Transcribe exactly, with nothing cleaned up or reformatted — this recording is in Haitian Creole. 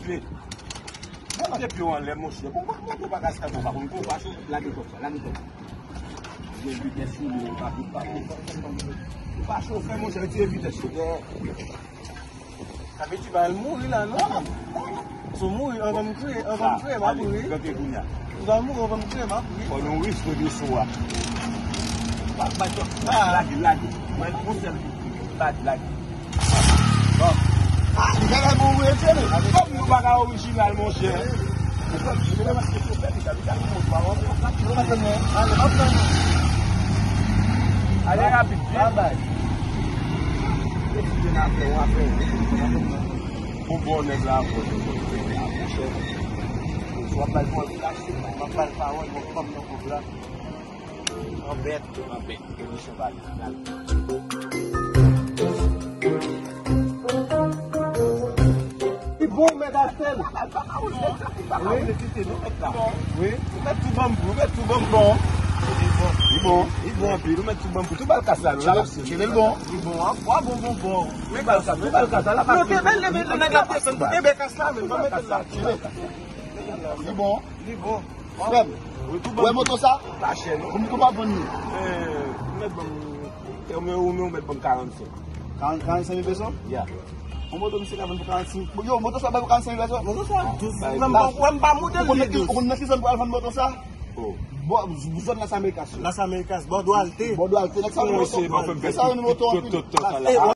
Bon, mete pye w anlè, monchè. Bon, pa monte, w pa ka stab, w pa konn, w pa cho-, lage kòb sa, lage kòb sa. Gen vitès sou li, w pa, w pa, w pa, w pa chofè, monchè, retire vitès yo. Sa vle di, ba, l mouri la, non? Si w mouri, anvan m kriye, anvan m kriye, m ap ri. Gade kounye a. Si w mouri, anvan m kriye, m ap ri. Fò nou riske de so a. Pa, pa, pa, lage, lage. Mwen, yon sèl kout. Lage, lage. Bon. Ah, li genlè mouri, etye, men. Kòm nou pa ka orijinal, monchè. Ou konn, se lè maske chofè, li ka, li ka, li monte pa wè. Ale, m ap tann. Ale rapid, vit. Babay. Bon, bon, nèg la, bon, bon, bon, bon, bon, chè. Si w ap bay pawòl, w ap bay pawòl, bon, fanm nan kòb la. Anbèt, anbèt, ke misyon pa al. Li bon, mèt Asèl. Wi. Wi. Ou mèt tou banm pou, ou mèt tou banm bon. Li bon. Li bon anpil, ou mèt tou banm pou. Tou bal kas la, nou la. Kele l bon. Li bon, an, bwa bon, bon, bon. Tou bal kas la, tou bal kas la, la pa. Non, kenbe l, kenbe l, nèg la ap desann, kenbe kas la, men, pa mete l la. Li bon. Li bon. Frè m, ou wè moto sa? Pa chè, non. Konbyen ou pa vann li? Eh, ou mèt ban m, ou mèt, ou mèt ban m karannsenk. Karannsenk mil peso? Ya. Yon moto misye ka vann pou karannsenk. Yo, moto sa bay pou karannsenk mil peso? Moto sa dous. Mwen m pa, mwen m pa modèl li dous. Ou konn nan ki zòn pou al vann moto sa? Oh. Bò, zòn Las Amerikas yo. Las Amerikas, bò Duarte. Bò Duarte, nèg sa vann moto. Nèg sa vann moto anpil.